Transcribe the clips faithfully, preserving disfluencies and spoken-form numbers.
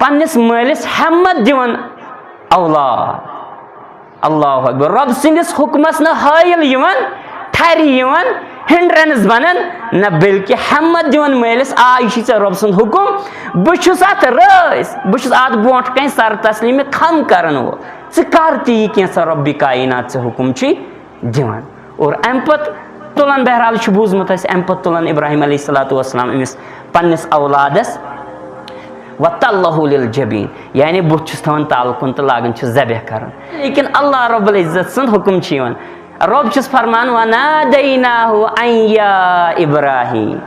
پننِس مٲلِس ہمت دِوان اولاد۔ اللہ اکبر۔ رۄب سٕنٛدِس حُکمس نہٕ حٲیِل یِوان، ٹھرِ یِوان، ہنڈرنس بنان، نہ بلکہِ ہمت دِوان مٲلِس، آ، یہِ چھُے ژےٚ رۄب سُنٛد حُکم، بہٕ چھُس اتھ رٲضۍ، بہٕ چھُس اتھ برونٛٹھ کنہِ سر تسلیٖمہِ خم کرن وول۔ ژٕ کر تہِ یہِ کینٛژھا رۄبِ کائنات ژےٚ حُکم چھُے دِوان۔ اور امہِ پتہٕ تُلان، بہرحال چھُ بوٗزمُت اَسہِ، امہِ پتہٕ تُلان ابراہیم علیہ الصلوۃ والسلام أمِس پننِس اولادس، وَتَلَّهُ لِلْجَبِينِ، یعنی بُتھ چھُس تھاوان تَل کُن تہٕ لاگان چھُس ذبح کرُن۔ لیکن اللہ رب العزت سُنٛد حُکم چھُ یِوان، رۄب چھُس فرمان، وَنَادَيْنَاهُ أَن يَا إِبْرَاهِيمُ،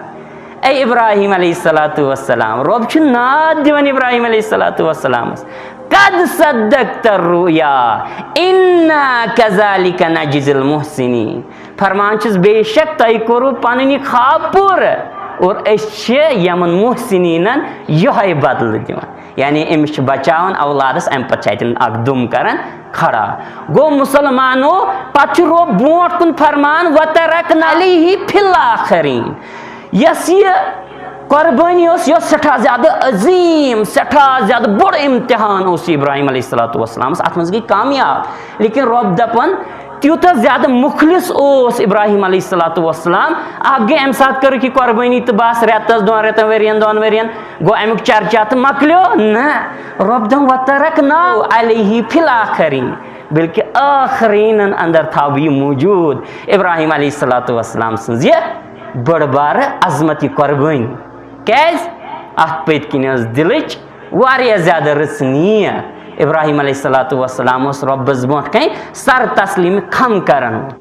اے ابراہیم علیہ الصلوۃ والسلام، رۄب چھُ ناد دِوان ابراہیم علیہ الصلوۃ والسلامس، قَدْ صَدَّقْتَ الرُّؤْيَا إِنَّا كَذَلِكَ نَجْزِي الْمُحْسِنِينَ۔ فرمان چھُس، بے شک تۄہہِ کوٚروٕ پنٕنۍ یہِ خواب پوٗرٕ، اور أسۍ چھِ یِمن محسنینن یِہوٚے بدلہٕ دِوان۔ یعنی أمِس چھِ بچاوان اولادس، امہِ پتہٕ چھِ اتٮ۪ن اکھ دُم کران کھڑا۔ گوٚو مسلمانو، پتہٕ چھُ رۄب برونٛٹھ کُن فرمان، وَتَرَكْنَا عَلَيْهِ فِي الْآخِرِينَ۔ یۄس یہِ قۄربٲنی ٲس، یہِ ٲس سٮ۪ٹھاہ زیادٕ عظیٖم، سٮ۪ٹھاہ زیادٕ بوٚڑ امتحان اوس یہِ ابراہیم علیہ الصلوۃ والسلامس، اتھ منٛز گٔے کامیاب۔ لیکن رۄب دپان، تیوٗتاہ زیادٕ مُخلص اوس ابراہیم علیہ الصلوۃ والسلام، اکھ گٔے امہِ ساتہٕ کٔرٕکھ یہِ قۄربٲنی تہٕ بس، رٮ۪تس، دۄن رٮ۪تن، ؤرین، دۄن ؤرین گوٚو امیُک چرچا تہٕ مۄکلیو؟ نہ، رۄب دپان، وَتَرَكْنَا عَلَيْهِ فِي الْآخِرِينَ، بلکہِ ٲخرینن اندر تھاو بہٕ یہِ موجود، ابراہیم علیہ الصلوۃ والسلام سٕنٛز یہِ بٔڑ بارٕ عظمت، یہِ قۄربٲنی۔ کیازِ؟ اتھ پٔتۍ کِنۍ ٲس دِلٕچ واریاہ زیادٕ رٕژ نیت۔ ابراہیم علیہ الصلوۃ والسلام اوس رۄبس برونٛٹھ کنہِ سر تسلیٖم خم کران۔